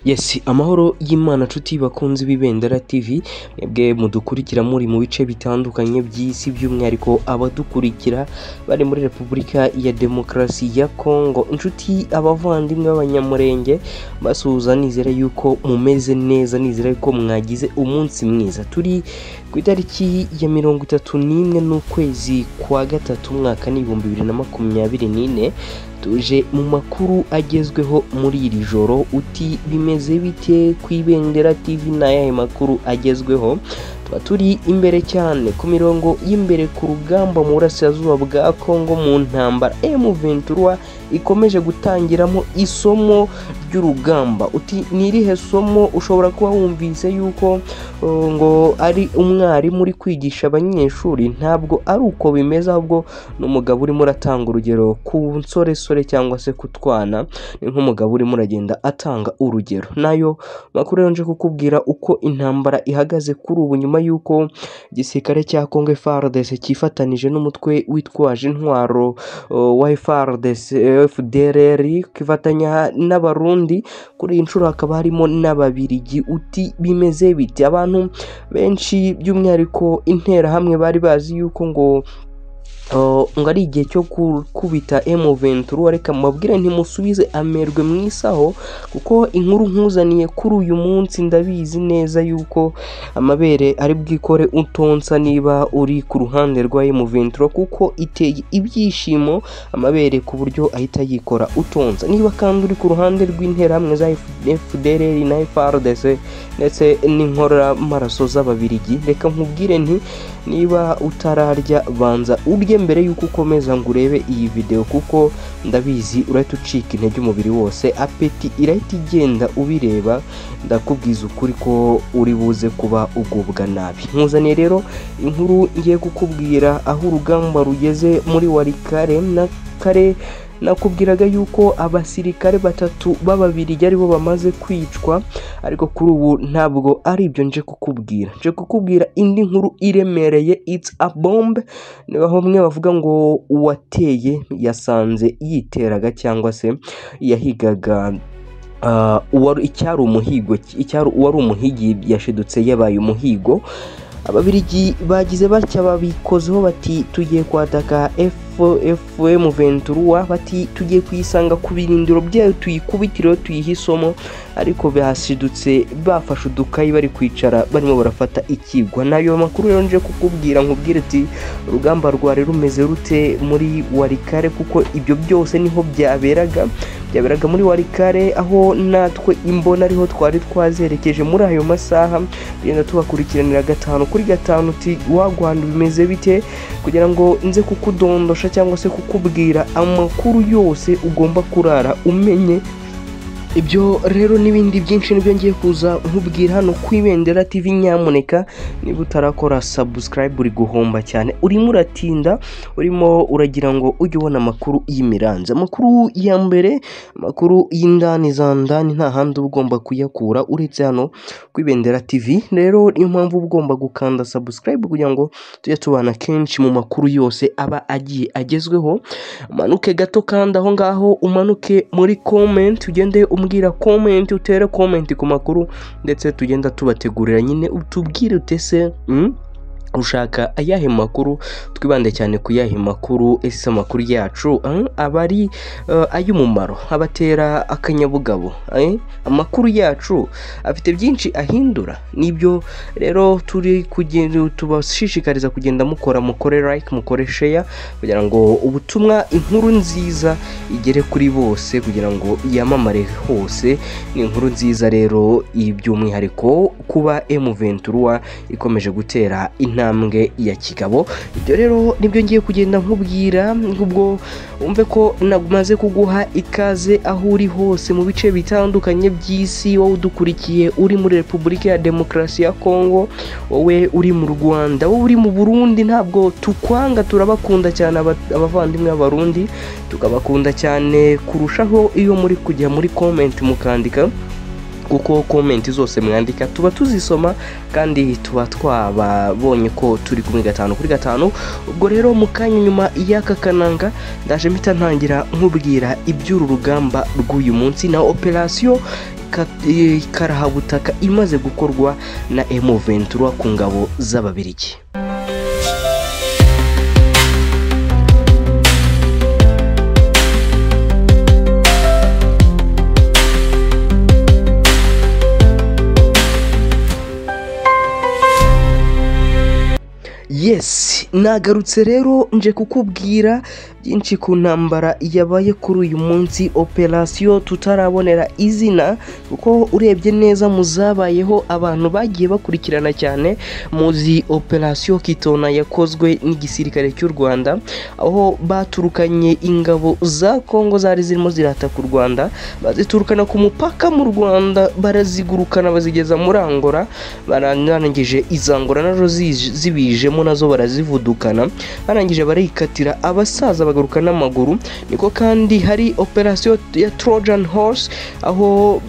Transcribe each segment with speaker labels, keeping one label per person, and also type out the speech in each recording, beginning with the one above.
Speaker 1: Yes, amahoro y'Imana nshuti bakunzi b'Ibendera TV, mwebwe mudukurikira muri mu bice bitandukanye by'isi, by'umwihariko abadukurikira bari muri Repubulika ya Demokarasi ya Kongo, inshuti abavandimwe b'Abanyamurenge basuhuza, nizera yuko mumeze neza, nizera yuko mwagize umunsi mwiza. Turi ku itariki ya 31 n'ukwezi kwa gatatu umwaka ni 2024. Tuje mu makuru agezweho muri iri joro. Uti bimeze bite ku Ibendera TV? N'ayahe makuru agezweho? Tuba turi imbere cyane ku mirongo y'imbere ku rugamba mu burasirazuba bwa Kongo, mu ntambara M23 ikomeje gutangiramo isomo ry'urugamba. Uti ni irihe somo? Ushobora kuba wumvise yuko ngo ari umwarimu uri kwigisha abanyeshuri. Ntabwo ari uko bimeze, ahubwo ni umugabo urimo uratanga urugero ku nsoresore cyangwa se ku twana, ni nk'umugabo urimo uragenda atanga urugero. Nayo makuru rero nje kukubwira uko intambara ihagaze kuri ubu, nyuma y'uko igisirikare cya Congo FARDC cyifatanije n'umutwe witwaje intwaro wa FARDC FDLR, kifatanya n'Abarundi, kuri iyi nshuro hakaba harimo n'Ababirigi. Uti bimeze bite? Abantu benshi by'umwihariko Interahamwe bari bazi yuko ngo ari igihe cyo gukubita M23. Reka mubabwire ntimusubize amerwe mu isaho, kuko inkuru nkuzaniye kuri uyu munsi ndabizi neza yuko amabere ari bwikore utonsa niba uri ku ruhande rwa M23, kuko iteye ibyishimo amabere ku buryo ahita yikora utonsa. Niba kandi uri ku ruhande rw'Interahamwe za FDLR na FARDC ndetse n'inkoramaraso z'Ababirigi, reka nkubwire nti niba utararya banza urye mbere yuko ukomeza ngo urebe iyi video, kuko ndabizi urahita ucika intege umubiri wose, appétit irahita igenda ubireba. Ndakubwiza ukuri ko uri buze kuba ugubwa nabi. Nkuzaniye rero inkuru ngiye kukubwira aho urugamba rugeze muri Walikale. Na kare nakubwiraga yuko abasirikare batatu b'Ababirigi aribo bamaze kwicwa, ariko kuri ubu ntabwo ari ibyo nje kukubwira. Nje kukubwira indi nkuru iremereye, it's a bomb. Aho bamwe bavuga ngo uwateye yasanze yiteraga, cyangwa se yahigaga icyari umuhigo, icyari uwari umuhigi yashidutse yabaye umuhigo. Ababirigi bagize batya babikozeho, bati tugiye kwataka FM 23, bati tugiye kuyisanga ku birindiro byayo, tuyikubitiro, tuyihe isomo. Ariko bashidutse bafashe udukayi bari kwicara barimo barafata ikigwa. Nayo makuru rero nje kukubwira, nkubwire ati urugamba rwari rumeze rute muri Walikale, kuko ibyo byose niho byaberaga muri Walikale, aho natwe imbona ariho twari twazerekeje muri ayo masaha, tugenda tubakurikiranira gatanu kuri gatanu. Uti wagwanda bimeze bite? Kugira ngo nze kukudondosha cyangwa se kukubwira amakuru yose ugomba kurara umenye. Ibyo rero n'ibindi byinshi nibyo ngiye kuza nkubwira hano ku Ibendera TV. Nyamuneka niba utarakora subscribe uri guhomba cyane, urimo uratinda, urimo uragira ngo ujye ubona amakuru y'imiranzi, amakuru ya mbere, amakuru y'indani za ndani, nta handi uba ugomba kuyakura uretse hano ku Ibendera TV. Rero niyo mpamvu uba ugomba gukanda subscribe kugira ngo tujye tubana kenshi mu makuru yose aba agiye agezweho. Umanuke gato kandi aho ngaho umanuke muri comment, ugende umbwira comment, utere comment ku makuru ndetse tugenda tubategurira nyine, utubwire utese ushaka ayahe makuru, twibande cyane ku yahe makuru, ese amakuru yacu aba ari ay'umumaro, abatera akanyabugabo, amakuru yacu afite byinshi ahindura. Nibyo rero turi kugenda tubashishikariza kugenda mukora, mukore like, mukore share, kugira ngo ubutumwa, inkuru nziza igere kuri bose, kugira ngo yamamare hose. Ni inkuru nziza rero by'umwihariko kuba M23 ikomeje gutera intambwe ya kigabo. Ibyo rero nibyo ngiye kugenda nkubwira, ubwo umve ko namaze kuguha ikaze aho uri hose mu bice bitandukanye by'isi, wowe udukurikiye uri muri Repubulika ya Demokarasi ya Kongo, wowe uri mu Rwanda, wowe uri mu Burundi. Ntabwo tukwanga, turabakunda cyane abavandimwe b'Abarundi, tukabakunda cyane kurushaho iyo muri kujya muri comment mukandika Kuko comment zose mwandika tuba tuzisoma kandi tuba twababonye ko turi kumwe 5 kuri 5. Ubwo rero mu kanya nyuma y'aka kananga ndaje mpita ntangira nkubwira iby'uru rugamba rw'uyu munsi na operation karahabutaka imaze gukorwa na M23 ku ngabo z'Ababirigi. Yes, nagarutse rero nje kukubwira byinshi ku ntambara yabaye kuri uyu munsi, operation tutarabonera izina, kuko urebye neza muzabayeho abantu bagiye bakurikirana cyane muzi operation Kitona yakozwe n'igisirikare cy'u Rwanda, aho baturukanye ingabo za Kongo zari zirimo zirataka u Rwanda, baziturukana ku mupaka mu Rwanda, barazigurukana bazigeza muri Angola, barangije izangora nazo zibijemo nazo barazivudukana, barangije barikatira abasaza bagaruka n'amaguru. Niko kandi hari operation ya Trojan Horse, aho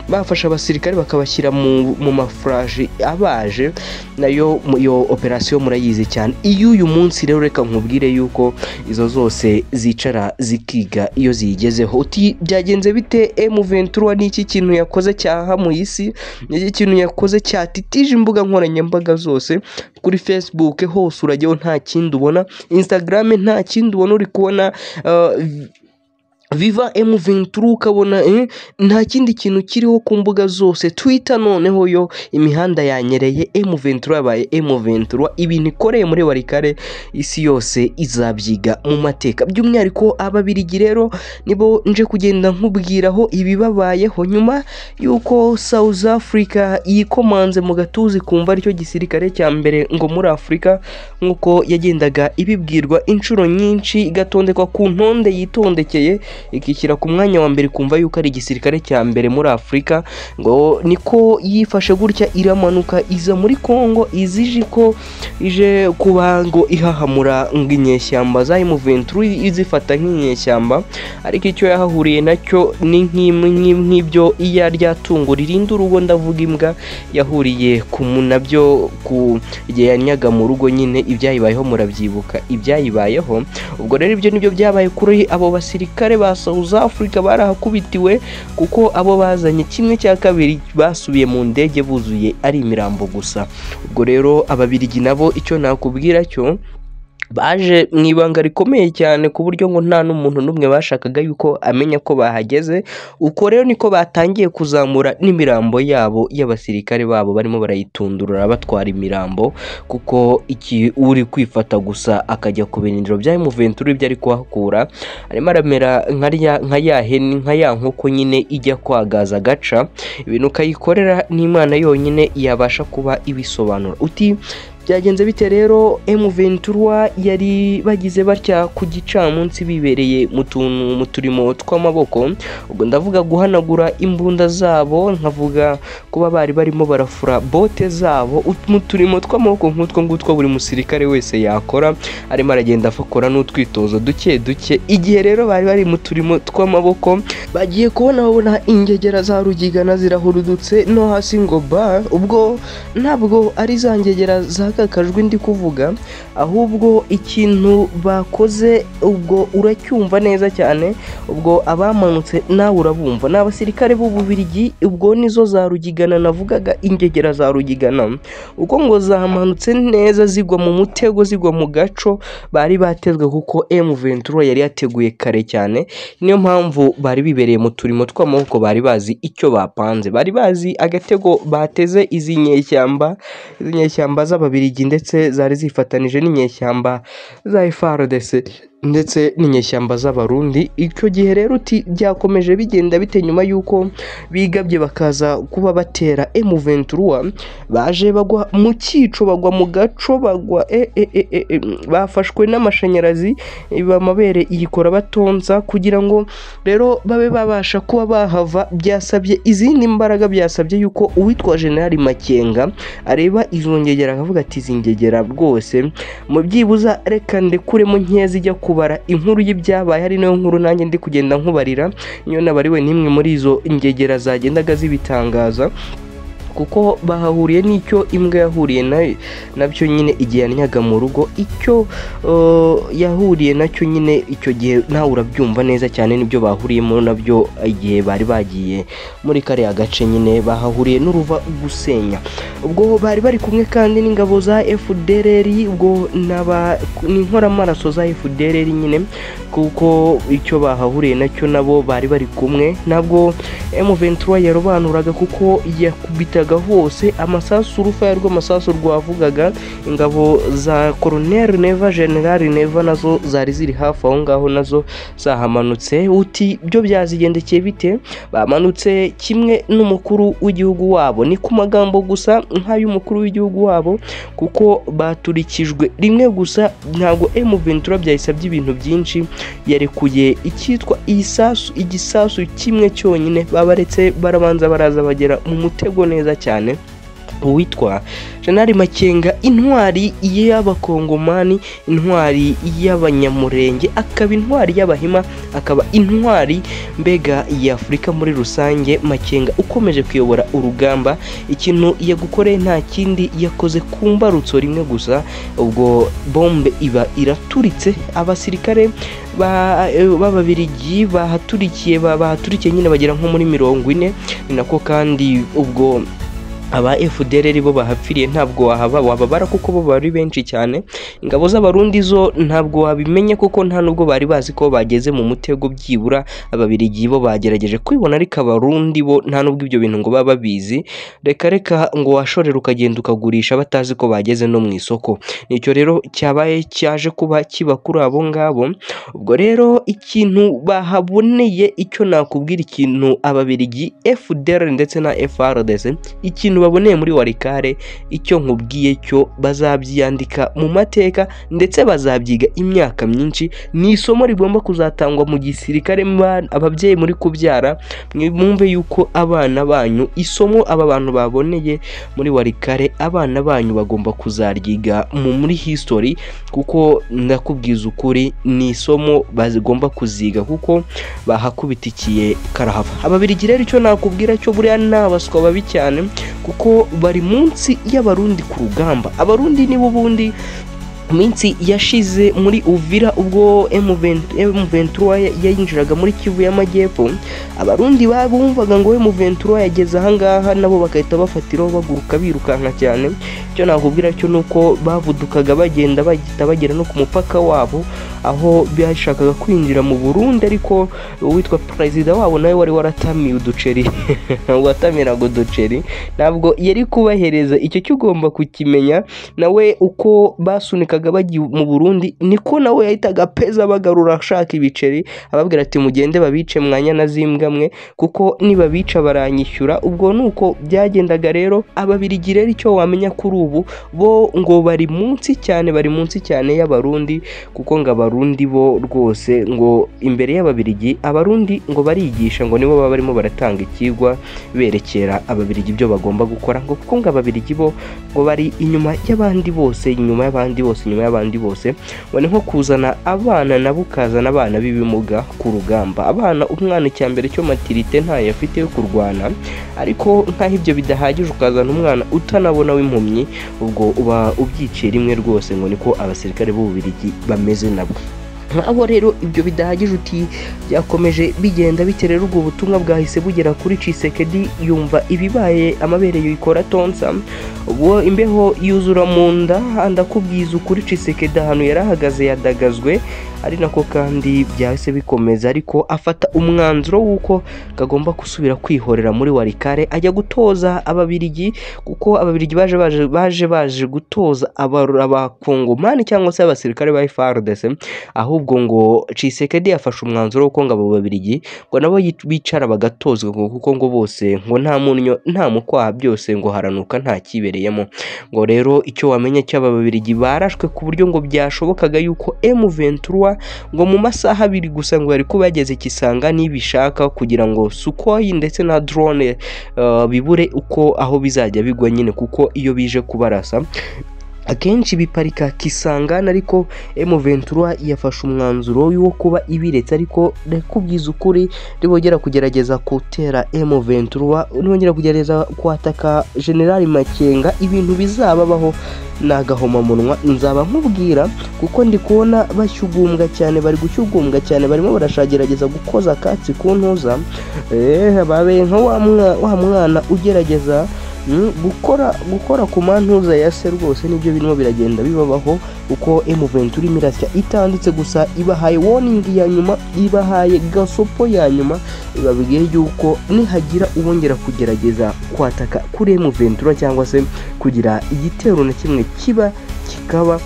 Speaker 1: bafasha abasirikare bakabashyira mu mafuraje abaje, nayo iyo operation murayizi cyane. Iyo uyu munsi rero reka nkubwire yuko izo zose zicara zikiga iyo ziyigezeho. Uti byagenze bite M23 n'iki kintu yakoze cyaha mu isi, n'iki kintu yakoze cyatitije imbuga nkoranyambaga zose, kuri Facebook hose urajyaho nta kindi ubona, Instagram nta kindi ubona, uri kubona Viva M23 ukabona nta kindi kintu kiriho ku mbuga zose. Twitter noneho yo imihanda yanyereye, M23 yabaye M23, ibintu ikoreye muri Walikale isi yose izabyiga mu mateka. By'umwihariko Ababirigi rero nibo nje kugenda nkubwiraho ibibabayeho nyuma yuko South Africa yikomanze mu gatuzi kumva aricyo gisirikare cya mbere ngo muri Afrika, nkuko yagendaga ibibwirwa inshuro nyinshi, igatondekwa ku ntonde yitondekeye, ikishyira ku mwanya wa mbere kumva yuko ari igisirikare cya mbere muri Afrika. Ngo niko yifashe gutya, iramanuka iza muri Kongo, izije ko ije kuba ngo ihahamura inyeshyamba za M23, izifata nk'inyeshyamba, ariko icyo yahahuriye nacyo ni nk'ibyo iya ryatungo ririnda urugo, ndavuga imbwa yahuriye ku nabyo ku igihe yanyaga mu rugo nyine, ibyayibayeho murabyibuka ibyayibayeho. Ubwo rero ibyo nibyo byabaye kuri abo basirikare ba South Africa, barahakubitiwe kuko abo bazanye 1/2 basubiye mu ndege buzuye ari imirambo gusa. Ubwo rero Ababirigi nabo icyo nakubwira cyo baje mu ibanga rikomeye cyane, ku buryo ngo nta n'umuntu n'umwe bashakaga yuko amenya ko bahageze. Uko rero niko batangiye kuzamura n'imirambo yabo y'abasirikare babo, barimo barayitundurura batwara imirambo, kuko iki uri kwifata gusa akajya ku birindiro bya M23 ibyo ari kuhakura, arimo aramera nka ya hene, nka ya nkoko nyine ijya kwagaza gaca ibintu ukayikorera n'Imana yonyine yabasha kuba ibisobanura. Uti byagenze bite rero M23 yari bagize batya ku gicamunsi bibereye mu tuntu mu turimo tw'amaboko, ubwo ndavuga guhanagura imbunda zabo, nkavuga kuba bari barimo barafura bote zabo mu turimo tw'amaboko nk'utwo ngutwo buri musirikare wese yakora, arimo aragenda afakora n'utwitozo duke duke. Igihe rero bari bari mu turimo tw'amaboko bagiye kubona babona ingegera za Rugigana zirahurudutse no hasi ngo ba, ubwo ntabwo ari za ngegera za kakajwi ndi kuvuga, ahubwo ikintu bakoze ubwo uracyumva neza cyane, ubwo abamanutse nawe urabumva ni abasirikare b'Ububirigi, ubwo nizo za Rugigana navugaga, ingegera za Rugigana, uko ngo zamanutse neza zigwa mu mutego, zigwa mu gaco bari batezwe, kuko M23 yari yateguye kare cyane. Niyo mpamvu bari bibereye mu turimo tw'amaboko, bari bazi icyo bapanze, bari bazi agatego bateze izi nyeshyamba z'Ababirigi ndetse zari zifatanije n'inyeshyamba za FARDC ndetse n'inyeshyamba z'Abarundi. Icyo gihe rero uti byakomeje bigenda bite nyuma yuko bigabye bakaza kuba batera M23, baje bagwa mu cyico, bagwa mu gaco, bagwa bafashwe n'amashanyarazi, amabere yikora batonza, kugira ngo rero babe babasha kuba bahava. Byasabye izindi mbaraga, byasabye yuko uwitwa General Makenga areba izo ngegera akavuga ati izi ngegera rwose mu byibuza reka ndekuremo nkeya zijya kubara inkuru y'ibyabaye, ari nayo nkuru nanjye ndi kugenda nkubarira, niyo nabariwe n'imwe muri izo ngegera zagendaga zibitangaza, kuko bahahuriye n'icyo imbwa yahuriye nabyo nyine igihe yanyaga mu rugo, icyo yahuriye nacyo nyine icyo gihe nawe urabyumva neza cyane, nibyo bahuriyemo nabyo igihe bari bagiye muri kariya gace nyine bahahuriye n'uruva gusenya. Ubwo bari bari kumwe kandi n'ingabo za FDLR, ubwo ni inkoramaraso za FDLR nyine, kuko icyo bahahuriye nacyo nabo bari bari kumwe. Ntabwo M23 yarobanuraga kuko yakubitaga hose amasasu, urufaya rw'amasasu rwavugaga. Ingabo za Colonel Neva, General Neva nazo zari ziri hafi aho ngaho, nazo zahamanutse. Uti byo byazigendekeye bite? Bamanutse kimwe n'umukuru w'igihugu wabo, ni ku magambo gusa nk'ay'umukuru w'igihugu wabo, kuko baturikijwe rimwe gusa. Ntabwo M23 byayisabye ibintu byinshi, yarekuye icyitwa isasu, igisasu kimwe cyonyine, babaretse barabanza baraza bagera mu mutego neza cyane. Uwitwa General Makenga, intwari y'abakongomani, intwari y'abanyamurenge, akaba intwari y'abahima, akaba intwari mbega y'Afurika muri rusange. Makenga ukomeje kuyobora urugamba, ikintu yagukoreye nta kindi, yakoze ku mbarutso rimwe gusa, ubwo bombe iba iraturitse. Abasirikare b'Ababirigi bahaturikiye nyine bagera nko muri 40. Ni nako kandi ubwo aba FDLR bo bahapfiriye ntabwo wababara kuko bo bari benshi cyane. Ingabo z'Abarundi zo ntabwo wabimenya kuko nta nubwo bari bazi ko bageze mu mutego. Byibura Ababirigi bo bagerageje kwibona, ariko Abarundi bo nta nubwo ibyo bintu ngo baba babizi. Reka reka ngo washorera ukagenda ukagurisha batazi ko bageze no mu isoko. Nicyo rero cyabaye cyaje kuba kiba kuri abo ngabo. Ubwo rero ikintu bahaboneye, icyo nakubwira, ikintu Ababirigi, FDLR ndetse na FARDC, ikintu baboneye muri Walikale, icyo nkubwiye cyo bazabyandika mu mateka ndetse bazabyiga imyaka myinshi. Ni isomo rigomba kuzatangwa mu gisirikare. Ababyeyi muri kubyara mwumve yuko abana banyu, isomo aba bantu baboneye muri Walikale, abana banyu bagomba kuzaryiga muri history, kuko ndakubwiza ukuri ni isomo bagomba kuziga kuko bahakubitikiye karahava. Ababirigi rero icyo nakubwira cyo buriya ni abaswa babi cyane, kuko bari munsi y'Abarundi ku rugamba. Abarundi nibo bundi minsi yashize muri Uvira ubwo M23 yinjiraga muri Kivu y'Amajyepfo, Abarundi babumvaga ngo M23 yageze ahangaha, nabo bagahita bafatiraho baguruka birukanka cyane. Icyo nakubwira cyo nuko bavudukaga bagenda bagita bagera no ku mupaka wabo aho byashakaga kwinjira mu Burundi, ariko uwitwa perezida wabo nawe wari waratamiye uduceri watamiraga uduceri, ntabwo yari kubahereza icyo cyugomba kukimenya. Nawe uko basunikaga bagiye mu Burundi niko nawe yahitaga peza bagarura ashaka ibiceri, ababwira ati mugende babice mwanya na zimbwa mwe, kuko nibabica baranyishyura. Ubwo nuko byagendaga rero. Ababirigi rero icyo wamenya kuri ubu bo ngo bari munsi cyane, bari munsi cyane y'Abarundi, kuko ngo Abarundi bo rwose ngo imbere y'Ababirigi, Abarundi ngo barigisha, ngo nibo baba barimo baratanga ikigwa berekera Ababirigi ibyo bagomba gukora, ngo kuko ngo Ababirigi bo ngo bari inyuma y'abandi bose, inyuma y'abandi bose, inyuma y'abandi bose. Ngo ni nko kuzana abana nabo ukazana abana b'ibimuga ku rugamba. Abana, umwana icyambere cyo matirite ntayo afite yo kurwana, ariko nkaho ibyo bidahagije ukazana umwana utanabona w'impumyi, ubwo uba ubyiciye rimwe rwose. Ngo niko abasirikare b'Ububirigi bameze nabo. Nk'abo rero ibyo bidahagije uti byakomeje bigenda bite rero? Ubwo butumwa bwahise bugera kuri Tshisekedi, yumva ibibaye amabere yikora tonsa, ubwo imbeho yuzura mu nda. Ndakubwiza ukuri, Tshisekedi ahantu yarahagaze yadagazwe, ari nako kandi byahise bikomeza, ariko afata umwanzuro w'uko kagomba gusubira kwihorera muri Walikale, ajya gutoza Ababirigi, kuko Ababirigi baje gutoza abakongomani cyangwa se abasirikare ba FARDC. Ahubwo ngo Tshisekedi yafashe umwanzuro w'uko ngo abo Babirigi ngo nabo bicara bagatozwa, kuko ngo bose ngo nta munnyo nta mukwaha, byose ngo haranuka nta kibereyemo. Ngo rero icyo wamenya cy'aba Babirigi barashwe ku buryo ngo byashobokaga yuko M23 ngo mu masaha abiri gusa ngo yari kuba yageze Kisanga nibishaka, kugira ngo Sukhoi ndetse na drone bibure uko aho bizajya bigwa nyine, kuko iyo bije kubarasa Akenshi biparika Kisangani, ariko M23 yafashe umwanzuro wo kuba ibiretse. Ariko rekubwiza ukuri, nibongera kugerageza gutera M23, nibongera kugerageza kwataka General Makenga, ibintu bizababaho nagahomamunwa nzaba nkubwira, kuko ndi kubona bashyugumbwa cyane, bari gushyugumbwa cyane, barimo barashagerageza gukoza akatsi ku ntuza. Babe nka wa mwana ugerageza gukora ku mantuza ya se rwose, nibyo birimo biragenda bibabaho. Uko M23 imirasya itanditse gusa, ibahaye warning ya nyuma, ibahaye gasopo ya nyuma, ibabwiye yuko nihagira uwongera kugerageza kwataka kuri M23 cyangwa se kugira igitero na kimwe kiba kikaba,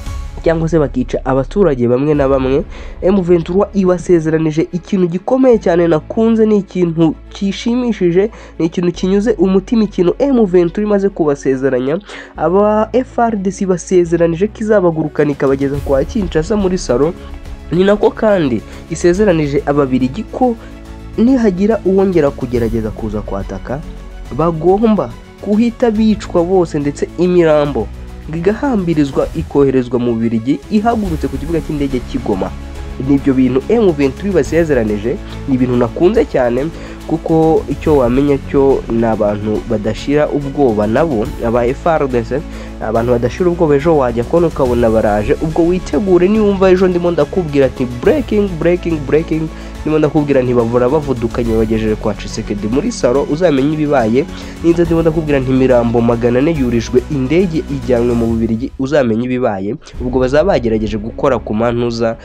Speaker 1: cyangwa se bakica abaturage bamwe na bamwe, M23 ibasezeranije ikintu gikomeye cyane nakunze, ni ikintu kishimishije, ni ikintu kinyuze umutima, ikintu M23 imaze kubasezeranya. Aba FARDC basezeranije kizabagurukana ikabageza kwa Kinshasa muri salo. Ni nako kandi isezeranije Ababirigi ko nihagira uwongera kugerageza kuza kwataka bagomba kuhita bicwa bose, ndetse imirambo igahambirizwa ikoherezwa mu Bubiligi ihagurutse ku kibuga cy'indege cy'Igoma. Nibyo bintu M23 basezeranije, ni ibintu nakunze cyane, kuko icyo wamenya cyo ni abantu badashira ubwoba nabo, aba FARDC abantu badashira ubwoba. Ejo wajya kubona ukabona baraje, ubwo witegure. Niwumva ejo ndimo ndakubwira ati breaking breaking breaking, ndimo ndakubwira ntibavura bavudukanye bagejeje kwa Tshisekedi muri salo, uzamenye ibibaye. Ninza ndimo ndakubwira nti mirambo 400 yurijwe indege ijyanwe mu Bubiligi, uzamenye ibibaye. Ubwo bazaba bagerageje gukora ku mantuza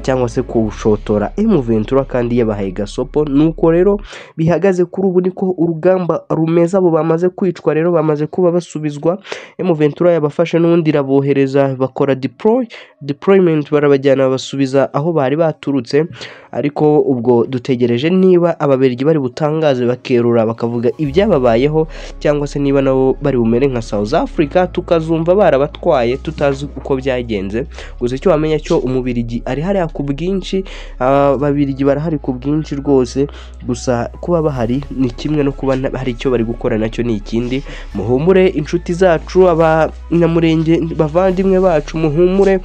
Speaker 1: cyangwa se kushotora M23 kandi yabahaye gasopo. Nuko rero bihagaze kuri ubu, niko urugamba rumeza. Abo bamaze kwicwa rero bamaze kuba basubizwa, M23 yabafashe n'ubundi irabohereza, bakora deployment, barabajyana basubiza aho bari baturutse. Ariko ubwo dutegereje niba Ababirigi bari butangaze bakerura bakavuga ibyababayeho, cyangwa se niba nabo bari bumere nka South Africa tukazumva barabatwaye tutazi uko byagenze. Gusa icyo wamenya cyo, Umubirigi ari hariya ku bwinshi, Ababirigi barahari ku bwinshi rwose. Gusa kuba bahari ni kimwe no kuba hari icyo bari gukora nacyo ni ikindi. Muhumure inshuti zacu, abanyamurenge bavandimwe bacu, muhumure,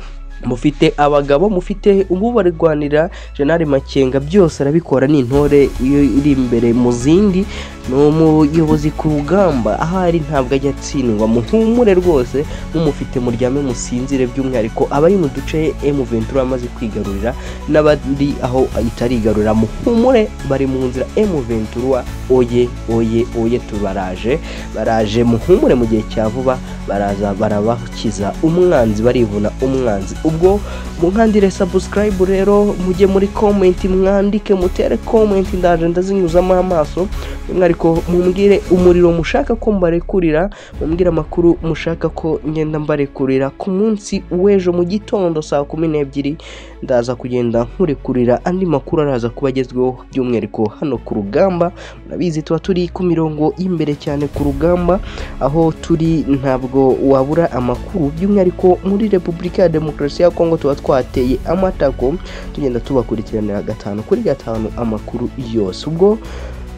Speaker 1: mufite abagabo, mufite ububarwanira. General Makenga byose arabikora, ni intore iri imbere mu zindi, ni umuyobozi ku rugamba, ahari ntabwo ajya atsindwa. Muhumure rwose, mumufite muryame musinzire, by'umwihariko abari mu duce M23 amaze kwigarurira n'abandi aho itarigarurira, muhumure bari mu nzira. M23 oye oye oye, tubaraje, baraje, muhumure, mu gihe cya vuba baraza barabakiza umwanzi, barivuna umwanzi. Ubwo munkandire subscribe rero, mujye muri comment mwandike, mutere comment, ndaje ndazinyuzamo amaso. By'umwihariko mumbwire umuriro mushaka ko mbarekurira, mumbwire amakuru mushaka ko ngenda mbarekurira. Ku munsi w'ejo mu gitondo saa 12 ndaza kugenda nkurekurira andi makuru araza kuba agezweho, by'umwihariko hano ku rugamba. Murabizi tuba turi ku mirongo y'imbere cyane ku rugamba, aho turi ntabwo wabura amakuru, by'umwihariko muri Repubulika ya Demokarasi ya Kongo tuba twateye amatako, tugenda tubakurikiranira 5 kuri 5 amakuru yose. Ubwo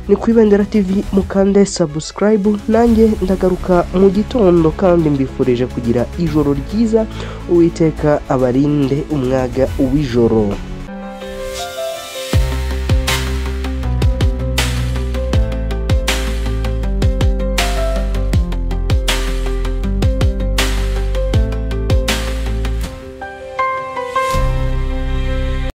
Speaker 1: ni ku Ibendera TV, mukande subscribe, nanjye ndagaruka mu gitondo, kandi mbifurije kugira ijoro ryiza. Uwiteka abarinde umwaga w'ijoro.